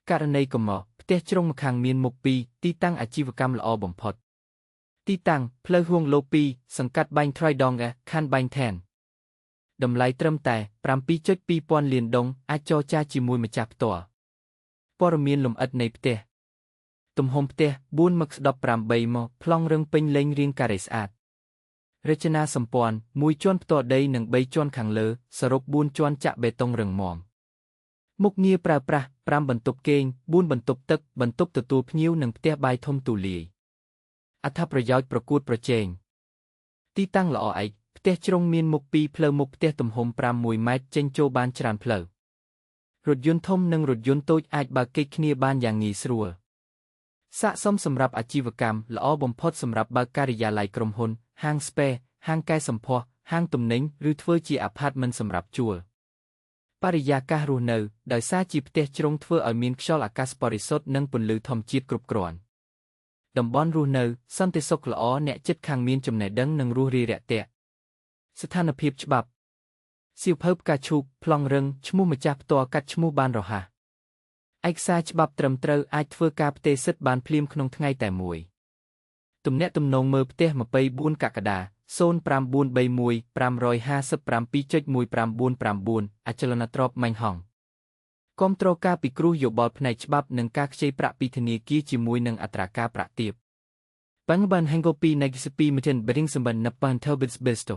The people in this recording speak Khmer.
ករណីកំមកផ្ទះជ្រុងម្ខាងមានមុខពីរទីតាំងអាជីវកម្មល្អបំផុតទីតាំងផ្លូវហួងឡូ2សង្កាត់បាញ់ត្រៃដងខណ្ឌបាញ់ថែនតម្លៃត្រឹមតែ 7.2 ពាន់លានដុងអាចចរចាជាមួយម្ចាស់ផ្ទាល់ព័ត៌មានលម្អិតនៃផ្ទះទំហំផ្ទះ4.18 មប្លង់រឹងពេញលេញរាងការ៉េស្អាតរចនាសម្ព័ន្ធ1ជាន់ផ្ទាល់ដីនិង3ជាន់ខាងលើសរុប4ជាន់ចាក់បេតុងរឹងមាំមុខងារប្រើប្រាស់5បន្ទប់គេង4បន្ទប់ទឹកបន្ទប់ទទួលភ្ញៀវនិងផ្ទះបាយធំទូលាយអត្ថប្រយោជន៍ប្រកួតប្រជែងទីតាំងល្អឯកផ្ទះជ្រុងមានមុខពីរផ្លូវមុខផ្ទះទំហំ5.1ម៉ែត្រចេញចូលបានច្រើនផ្លូវរថយន្តធំនិងរថយន្តតូចអាចបើកកិច្ចគ្នាបានយ៉ាងងាយស្រួលស័ក្តិសមសម្រាប់អាជីវកម្មល្អបំផុតសម្រាប់បើកការិយាល័យក្រុមហ៊ុនហាងស្ពេហាងកែសម្ផស្សហាងទំនិញឬធ្វើជាអាផាតមិនសម្រាប់ជួលបរិយាកាសរស់នៅដោយសារជាផ្ទះជ្រុងធ្វើឲ្យមានខ្យល់អាកាសបរិសុទ្ធនិងពន្លឺធម្មជាតិគ្រប់គ្រាន់តំបន់រស់នៅសន្តិសុខល្អអ្នកជិតខាងមានចំណេះដឹងនិងរស់រាយរាក់ទាក់ស្ថានភាពច្បាប់សៀវភៅផ្កាឈូកប្លង់រឹងឈ្មោះម្ចាស់ផ្ទាល់កាត់ឈ្មោះបានរហ័សឯកសារច្បាប់ត្រឹមត្រូវអាចធ្វើការផ្ទេរសិទ្ធិបានភ្លាមក្នុងថ្ងៃតែមួយទំនាក់ទំនងមើលផ្ទះ24កក្កដា09431 557.1999អចលនទ្រព្យម៉ាញ់ហងគាំទ្រការពិគ្រោះយោបល់ផ្នែកច្បាប់និងការខ្ចីប្រាក់ពីធនាគារជាមួយនឹងអត្រាការប្រាក់ទាប Bang ban hengo pi nag spi miten bering samban napan telbits besto.